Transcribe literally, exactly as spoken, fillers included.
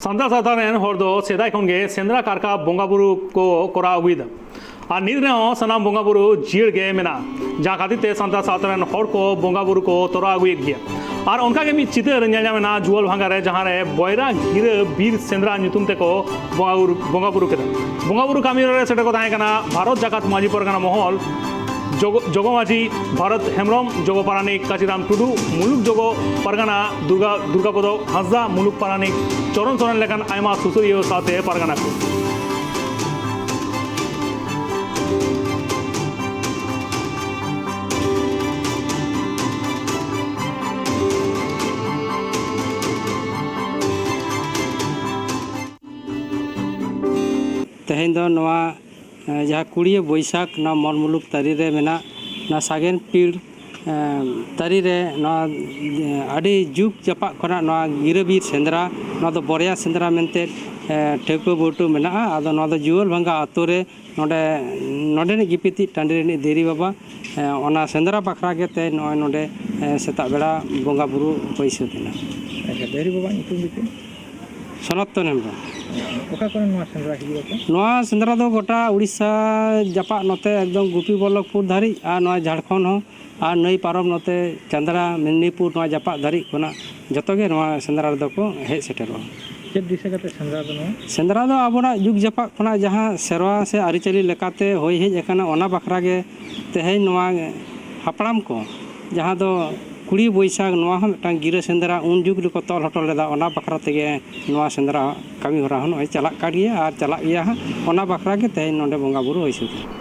ᱥᱟᱱᱛᱟᱲ ᱥᱟᱶᱛᱟ ᱨᱮᱱ ᱦᱚᱲ ᱫᱚ ᱥᱮᱫᱟᱭ ᱠᱷᱚᱱ ᱜᱮ ᱥᱮᱸᱫᱽᱨᱟ ᱠᱟᱨᱠᱟ ᱵᱚᱸᱜᱟ ᱵᱩᱨᱩ ᱠᱚ ᱠᱚᱨᱟᱣ ᱟᱹᱜᱩᱭᱮᱫᱟ᱾ ᱟᱨ ᱱᱤᱛ ᱨᱮᱦᱚᱸ ᱥᱟᱱᱟᱢ ᱵᱚᱸᱜᱟ ᱵᱩᱨᱩ ᱡᱤᱭᱟᱹᱲ ᱜᱮ ᱢᱮᱱᱟᱜᱼᱟ, ᱡᱟᱦᱟᱸ ᱠᱷᱟᱹᱛᱤᱨ ᱛᱮ ᱥᱟᱱᱛᱟᱲ ᱥᱟᱶᱛᱟ ᱨᱮᱱ ᱦᱚᱲ ᱠᱚ ᱵᱚᱸᱜᱟ ᱵᱩᱨᱩ ᱠᱚ ᱛᱚᱨᱟᱣ ᱟᱹᱜᱩᱭᱮᱫ ᱜᱮᱭᱟ᱾ ᱟᱨ ᱚᱱᱠᱟ ᱜᱮ ᱢᱤᱫ ᱪᱤᱛᱟᱹᱨ ᱧᱮᱞ ᱧᱟᱢ ᱮᱱᱟ ᱡᱩᱣᱟᱹᱞ ᱵᱷᱟᱝᱜᱟ ᱨᱮ, ᱡᱟᱦᱟᱸ ᱨᱮ ᱵᱚᱭᱨᱟ ᱜᱤᱨᱟᱹ ᱵᱤᱨ ᱥᱮᱸᱫᱽᱨᱟ ᱧᱩᱛᱩᱢ ᱛᱮᱠᱚ ᱵᱚᱸᱜᱟ ᱵᱩᱨᱩ, ᱵᱚᱸᱜᱟ ᱵᱩᱨᱩ ᱠᱮᱫᱟ᱾ ᱵᱚᱸᱜᱟ ᱵᱩᱨᱩ ᱠᱟᱹᱢᱤ ᱦᱚᱨᱟ ᱨᱮ ᱥᱮᱴᱮᱨ ᱠᱚ ᱛᱟᱦᱮᱸ ᱠᱟᱱᱟ ᱵᱷᱟᱨᱚᱛ ᱡᱟᱠᱟᱛ ᱢᱟᱹᱡᱷᱤ ᱯᱟᱨᱜᱟᱱᱟ ᱢᱚᱦᱚᱞ, ᱡᱚᱜᱚ, ᱡᱚᱜᱚ ᱢᱟᱹᱡᱷᱤ ᱵᱷᱟᱨᱚᱛ ᱦᱮᱢᱵᱨᱚᱢ, ᱡᱚᱜᱚ ᱯᱟᱨᱟᱱᱤᱠ ᱠᱟᱹᱪᱤᱨᱟᱢ ᱴᱩᱰᱩ, ᱢᱩᱞᱩᱠ ᱡᱚᱜᱚ ᱯᱟᱨᱜᱟᱱᱟ ᱫᱩᱨᱜᱟ, ᱫᱩᱨᱜᱟᱯᱚᱫᱚ ᱦᱟᱸᱥᱫᱟ, ᱢᱩᱞᱩᱠ ᱯᱟᱨᱟᱱᱤᱠ ᱪᱚᱨᱚᱱ ᱥᱚᱨᱮᱱ ᱞᱮᱠᱟᱱ ᱟᱭᱢᱟ ᱥᱩᱥᱟᱹᱨᱤᱭᱟᱹ ᱥᱟᱶᱛᱮ ᱯᱟᱨᱜᱟᱱᱟ ᱠᱚ᱾ ᱛᱮᱦᱮᱧ ᱫᱚ ᱱᱚᱣᱟ, ᱮ, ᱡᱟᱦᱟᱸ ᱠᱩᱲᱤᱭᱟᱹ ᱵᱟᱹᱭᱥᱟᱹᱠᱷ, ᱱᱚᱣᱟ ᱢᱚᱱ ᱢᱩᱞᱩᱠ ᱛᱟᱹᱨᱤ ᱨᱮ ᱢᱮᱱᱟᱜ ᱱᱚᱣᱟ ᱥᱟᱜᱮᱱ ᱯᱤᱲ, ᱮ, ᱛᱟᱹᱨᱤ ᱨᱮ ᱱᱚᱣᱟ, ᱮ, ᱟᱹᱰᱤ ᱡᱩᱜᱽ ᱡᱟᱯᱟᱜ ᱠᱷᱚᱱᱟᱜ ᱱᱚᱣᱟ ᱜᱤᱨᱟᱹᱵᱤᱨ ᱥᱮᱸᱫᱽᱨᱟ, ᱱᱚᱣᱟ ᱫᱚ ᱵᱚᱨᱭᱟ ᱥᱮᱸᱫᱽᱨᱟ ᱢᱮᱱᱛᱮ, ᱮ, ᱴᱷᱟᱹᱣᱠᱟᱹ ᱵᱩᱴᱟᱹ ᱢᱮᱱᱟᱜᱼᱟ᱾ ᱟᱫᱚ ᱱᱚᱣᱟ ᱫᱚ ᱡᱩᱣᱟᱹᱞ ᱵᱷᱟᱝᱜᱟ ᱟᱛᱳ ᱨᱮ ᱱᱚᱰᱮ, ᱱᱚᱰᱮᱱᱤᱡ ᱜᱤᱯᱤᱛᱤᱡ ᱴᱟᱺᱰᱤ ᱨᱤᱱᱤᱡ ᱫᱷᱤᱨᱤ ᱵᱟᱵᱟ, ᱮ, ᱚᱱᱟ ᱥᱮᱸᱫᱽᱨᱟ ᱵᱟᱠᱷᱨᱟ ᱜᱮ ᱛᱮ ᱱᱚᱜᱼᱚᱭ ᱱᱚᱰᱮ, ᱮ, ᱥᱮᱛᱟᱜ ᱵᱮᱲᱟ ᱵᱚᱸᱜᱟ ᱵᱩᱨᱩ ᱦᱩᱭ ᱥᱟᱹᱛ ᱮᱱᱟ᱾ ᱟᱪᱪᱷᱟ, ᱫᱷᱤᱨᱤ ᱵᱟᱵᱟᱣᱟᱜ ᱧᱩᱛᱩᱢ ᱫᱚ ᱪᱮᱫ? ᱥᱚᱱᱟᱛᱚᱱ ᱦᱮᱢᱵᱨᱚᱢ᱾ ᱚᱠᱟ ᱠᱚᱨᱮ ᱱᱚᱣᱟ ᱥᱮᱸᱫᱽᱨᱟ ᱦᱤᱡᱩᱜ ᱟᱠᱚ? ᱱᱚᱣᱟ ᱥᱮᱸᱫᱽᱨᱟ ᱫᱚ ᱜᱚᱴᱟ ᱩᱲᱤᱥᱥᱟ ᱡᱟᱯᱟᱜ ᱱᱚᱛᱮ ᱮᱠᱫᱚᱢ ᱜᱩᱯᱤ ᱵᱚᱞᱞᱚᱵᱷᱯᱩᱨ ᱫᱷᱟᱹᱨᱤᱡ ᱟᱨ ᱱᱚᱣᱟ ᱡᱷᱟᱲᱠᱷᱚᱸᱰ ᱦᱚᱸ ᱟᱨ ᱱᱟᱹᱭ ᱯᱟᱨᱚᱢ ᱱᱚᱛᱮ ᱪᱟᱸᱫᱽᱲᱟ, ᱢᱮᱫᱽᱱᱤᱯᱩᱨ, ᱱᱚᱣᱟ ᱡᱟᱯᱟᱜ ᱫᱷᱟᱹᱨᱤᱡ ᱠᱷᱚᱱᱟᱜ ᱡᱚᱛᱚ ᱜᱮ ᱱᱚᱣᱟ ᱥᱮᱸᱫᱽᱨᱟ ᱨᱮᱫᱚ ᱠᱚ ᱦᱮᱡ ᱥᱮᱴᱮᱨᱚᱜᱼᱟ᱾ ᱪᱮᱫ ᱫᱤᱥᱟᱹ ᱠᱟᱛᱮ ᱥᱮᱸᱫᱽᱨᱟ ᱫᱚ ᱱᱚᱣᱟ? ᱥᱮᱸᱫᱽᱨᱟ ᱫᱚ ᱟᱵᱚᱱᱟᱜ ᱡᱩᱜᱽ ᱡᱟᱯᱟᱜ ᱠᱷᱚᱱᱟᱜ ᱡᱟᱦᱟᱸ ᱥᱮᱨᱣᱟ ᱥᱮ ᱟᱹᱨᱤᱪᱟᱹᱞᱤ ᱞᱮᱠᱟᱛᱮ ᱦᱩᱭ ᱦᱮᱡ ᱟᱠᱟᱱᱟ, ᱚᱱᱟ ᱵᱟᱠᱷᱨᱟ ᱜᱮ ᱛᱮᱦᱮᱧ ᱱᱚᱣᱟ ᱦᱟᱯᱲᱟᱢ ᱠᱚ, ᱡᱟᱦᱟᱸ ᱫᱚ ᱠᱩᱲᱤ ᱵᱟᱹᱭᱥᱟᱹᱠᱷ, ᱱᱚᱣᱟ ᱦᱚᱸ ᱢᱤᱫᱴᱟᱝ ᱜᱤᱨᱟᱹ ᱥᱮᱸᱫᱽᱨᱟ ᱩᱱ ᱡᱩᱜᱽ ᱨᱮᱠᱚ ᱛᱚᱞ ᱦᱚᱴᱚ ᱞᱮᱫᱟ, ᱚᱱᱟ ᱵᱟᱠᱷᱨᱟ ᱛᱮᱜᱮ ᱱᱚᱣᱟ ᱥᱮᱸᱫᱽᱨᱟ ᱠᱟᱹᱢᱤ ᱦᱚᱨᱟ ᱦᱚᱸ ᱱᱚᱜᱼᱚᱭ ᱪᱟᱞᱟᱜ ᱠᱟᱱ ᱜᱮᱭᱟ ᱟᱨ ᱪᱟᱞᱟᱜ ᱜᱮᱭᱟ ᱦᱟᱸᱜ᱾ ᱚᱱᱟ ᱵᱟᱠᱷᱨᱟ ᱜᱮ ᱛᱮᱦᱮᱧ ᱱᱚᱰᱮ ᱵᱚᱸᱜᱟ ᱵᱩᱨᱩ ᱦᱩᱭ ᱥᱟᱹᱛ ᱮᱱᱟ᱾